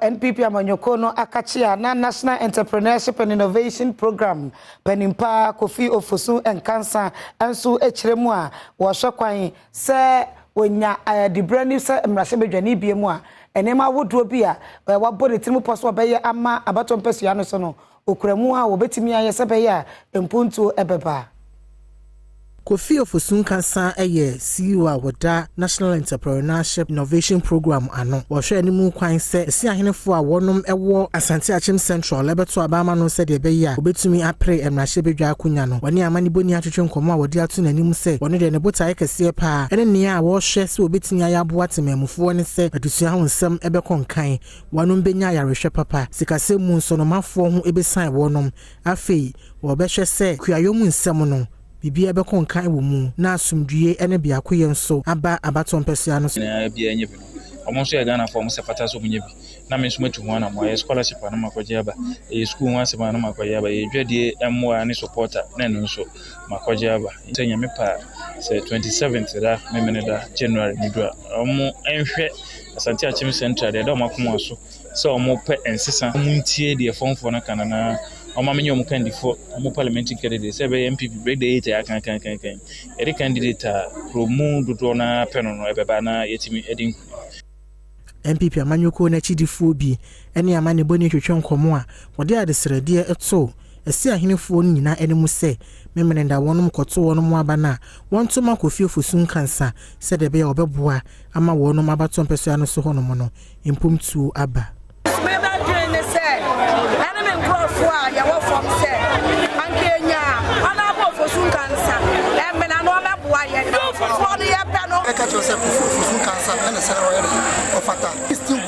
NPP amanyɔkuo no akakye a na National Entrepreneurship and Innovation Programme panimpa Kofi Ofosu Nkansa nso kyerɛ mu a wɔhwɛ kwan sɛ wɔnya diberɛ ni sɛ mmarahyɛbadwani bie mu a, nneɛma ahodoɔ bi a wabɔ ne tirim pɔ so ɔbɛyɛ ama abatoɔ mpasua no so no, okura mu a wɔbɛtumi ayɛ sɛ bɛyɛ a mpuntuo ɛbɛba. Kofi Ofosu Nkansa yɛ CEO a wɔda National Entrepreneurship Innovation Program ano. Wɔhwɛ anim kwan sɛ ɛsi ahenefo a wɔnom wɔ Asante Akyem Central ɛbɛto aba ama no sɛdeɛ ɛbɛyɛ a wɔbɛtumi apere mmarahyɛbadwa akonnwa no. Wɔne amanebɔni atwetwe nkɔmmɔ a wɔde ato n'anim sɛ wɔno deɛ ne botaeɛ kɛseɛ paa ɛne nea a wɔrehwɛ sɛ wɔbɛtumi ayɛ aboa temanmufoɔ ne sɛ adesua ho nsɛm ɛbɛkɔ nkan, wɔnom bɛnya ayarehwɛ papa, sikasɛm mu nsonomafoɔ ho ɛbɛsan wɔnom. Afei wɔbɛhwɛ sɛ kuayɔ mu nsɛm no biribiara bɛkɔ nkan wɔ mu na asomdwie ne biakoyɛ nso aba abatoɔ mpɛsua no so. Nyinaa biara nyɛ bi no, ɔmo nso yɛ Ghanafoɔ, ɔmo sɛ fata sɛ ɔmo nyɛ bi na me nso matu ho anam. Ɛyɛ scholarship a, na makɔgye aba, ɛyɛ school ho asɛm a, na makɔgye aba, ɛyɛ dwadie mmoa ne support a, na ɛno nso makɔgye aba. Sɛ Nyame pa a, sɛ 27th da memene da January ne du a, ɔmo nhwɛ Asante Akyem Central deɛ ɛda ɔmo akoma so sɛ ɔmo pɛ nsesa, ɔmo ntie deɛ fɔmfoɔ no ka no na ɔma menyɛ ɔmo kandifoɔ, ɔmo parliamentary candidate, sɛ ɛbɛyɛ NPP break the eight a yɛakankankankan yɛde candidate a kuromu dodoɔ no ara pɛ no no ɛbɛba na yɛtumi de nkunim. NPP amanyɔkuo n'akyidifoɔ bi ne amanebɔni twetwe nkɔmmɔ a wɔde adesrɛdeɛ to ɛsi ahenefoɔ no nyinaa anim sɛ Memeneda wɔnom kɔto wɔnom aba no a, wɔnto ma Kofi Ofosu Nkansa sɛdeɛ ɛbɛyɛ a wɔbɛboa ama wɔnom abatoɔ mpɛsoa no so hɔnom no mpomtuo aba. Mebɛdwene ne sɛ ɛne me nkurɔfoɔ a yɛwɔ fam sɛ anka ɛnya Honourable Ofosu Nkansa ɛmena no ɔbɛboa yɛn fofoɔ no yɛpɛ no. Ɛka kyerɛ sɛ Kofi Ofosu Nkansa ɛna sɛ ɔyɛ dɛ ɔfata. Eastern